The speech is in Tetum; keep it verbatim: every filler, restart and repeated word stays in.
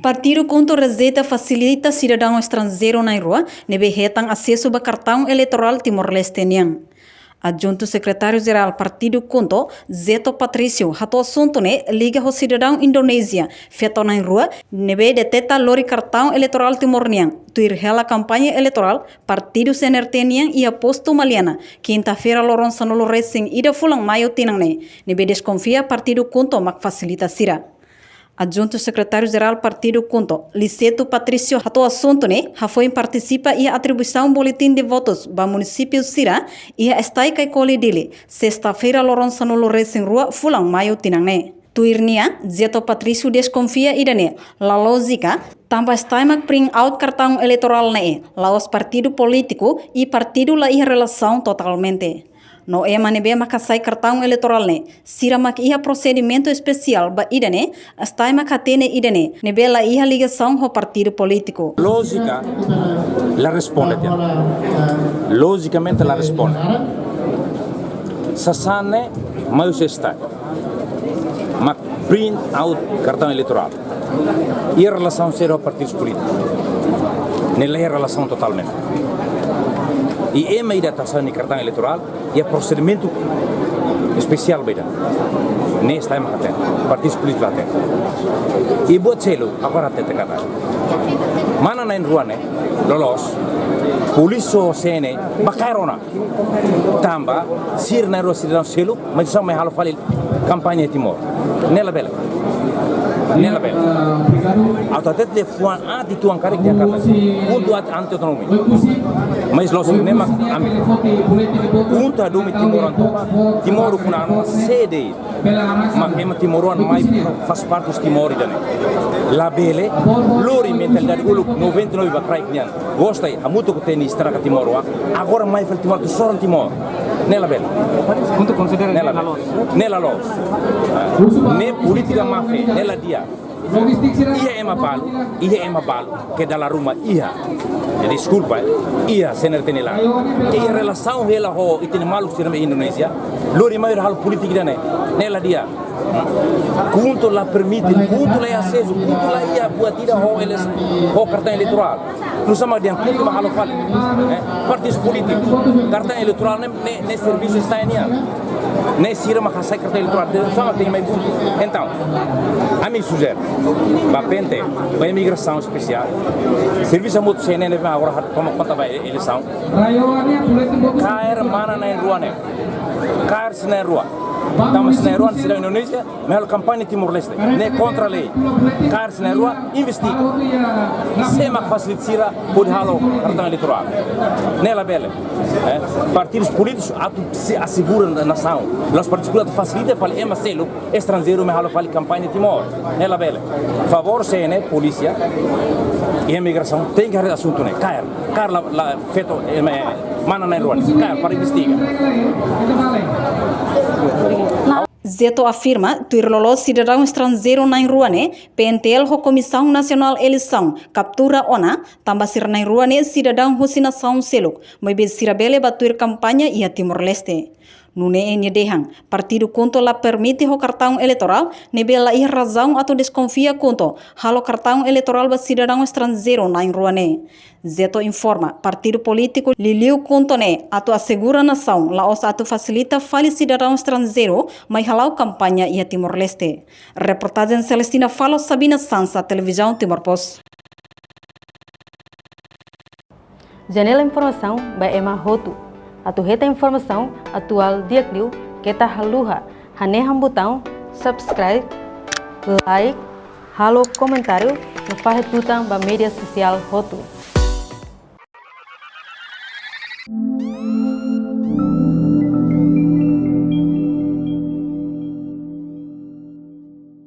Partidu KHUNTO rejeita fasilita sidadaun estranjeiru na'in-rua ne'ebé hetan asesu ba kartaun eleitorál Timor-Leste nian. Adjuntu Sekretáriu Jerál Partidu KHUNTO, Zeto Patrício, hato'o asuntu ne'e liga ho sidadaun Indonézia feto na'in-rua ne'ebé deteta lori kartaun eleitorál Timor nian, tuir hela kampaña eleitorál partidu C N R T nian iha postu Maliana, kinta-feira loron sanulu-resin-ida fulan Maiu tinan ne'e, ne'ebé deskonfia Partidu KHUNTO mak fasilita sira. Adjuntu Sekretáriu Jerál Partidu KHUNTO, Liceto Patrício, hato'o asuntu ne'e hafoin partisipa iha atribuisaun boletin de votus ba munisípiu sira iha Estádio Caicoli, Dili, sesta-feira loron sanulu-resin-rua fulan Maiu tinan ne'e. Tuir nia, Zeto Patrício deskonfia ida-ne'e la lójika, tanba Estádio mak print out kartaun eleitorál ne'e, la'ós partidu polítiku, i partidu la iha relasaun totalmente. No ema ne'ebé mak hasai kartaun eleitorál ne'e, sira mak iha prosedimentu espesiál ba ida-ne'e, Estádio mak hatene ida-ne'e, ne'ebé la iha ligasaun ho partidu polítiku. Lójika la responde tiha. Lojikamente la responde. Sasán ne'e mai husi Estádio mak print out kartaun eleitorál. Iha relasaun sériu ho partidus polítiku. Ne'e la iha relasaun totalmente. I ema ida atu hasai nia kartaun eleitorál, iha prosedimentu espesiál ba ida. Ne'e Estádio mak hatene, partidus polítiku la hatene. I buat seluk, agora hatete katak mana na'in-rua ne'e, loloos, polísia ho C N E, bá kaer ona. Tanba, sira na'in-rua sidadaun seluk, mas só mai halo fali kampaña Timor. Ne'e labele. Ne'e labele. Atu hatete liafuan aat uitoan karik iha Jakarta. Untuk aat anti otonomi. Mas loos ne'e mak ami. Untuk hadomi timoroan tomak, Timor ukun-an sede. Mak ema timoroan mai faz parte husi Timor ida-ne'e. Labele, lori mentalidade uluk noventa e nove ba kraik nian. Gosta i hamutuk ho T N I estraga Timor oan. Agora mai fali Timor atu soran Timor. Ne'e labele. KHUNTO konsidera ne'e la loos. Ne'e la loos. Ne'e polítika máfia, ne'e la di'ak. Iha ema balu, iha ema balu, ke dala ruma iha. Jadi, deskulpa, iha C N R T nian laran. Ke iha relasaun hela ho ita-nia maluk sira mai Indonézia. Lori mai halo polítika ida-ne'e. Ne'e la di'ak. KHUNTO la permite, KHUNTO la iha asesu, KHUNTO la iha buat ida ho eles, ho kartaun eleitorál. Nusá mak dehan KHUNTO mak halo fali. Eh, partidus polítiku. Kartaun eleitorál ne'e, ne'e, ne'e servisu Estádio nian. Ne'e sira mak hasai kartaun eleitorál. Dehan nusá mak tenke mai KHUNTO. Entaun, ami sujere ba P N T, ba imigrasaun espesiál. Servisu hamutuk C N E ne'ebé agora toma konta ba e-, eleisaun. Kaer mana na'in-rua ne'e. Kaer sira na'in-rua. Tanba sira na'in-rua, sira Indonézia, mai halo kampaña Timor-Leste. Ne'e kontra lei. Kaer sira na'in-rua, investiga. Sé mak fasilita sira hodi halo kartaun eleitorál. Ne'e labele. Eh, partidus polítikus atu se asegura na-, nasaun. La'ós partidus polítikus atu fasilita fali ema seluk estranjeiru mai halo fali kampaña Timor. Ne'e labele. Favór C N E, polísia i imigrasaun tenke haree asuntu ne'e. Kaer, kaer la, la feto, eh, eh, mana na'in-rua ne'e. Kaer para investiga. Zeto afirma, tuir loloos sidadaun estranjeiru na'in-rua ne'e, P N T L ho Komisaun Nasionál Eleisaun kaptura ona, tanba sira na'in-rua ne'e sidadaun husi nasaun seluk, maibé sira bele bá tuir kampaña iha Timor-Leste. Nune'e nia dehan, Partidu KHUNTO la permite ho kartaun eleitorál, ne'ebé la iha razaun atu deskonfia KHUNTO halo kartaun eleitorál ba sidadaun estranjeiru na'in-rua ne'e. Zeto informa, partidu polítiku liuliu KHUNTO ne'e atu asegura nasaun, la'ós atu fasilita fali sidadaun estranjeiru mai hala'o kampaña iha Timor-Leste. Reportajen Celestina Falo, Sabina Sansa, Televizaun Timor Post. Janela informasaun ba ema hotu. Atu hetan informasaun atuál di'ak liu, keta haluha hanehan butaun subscribe, like, halo komentáriu, no fahe tutan ba média sosiál hotu.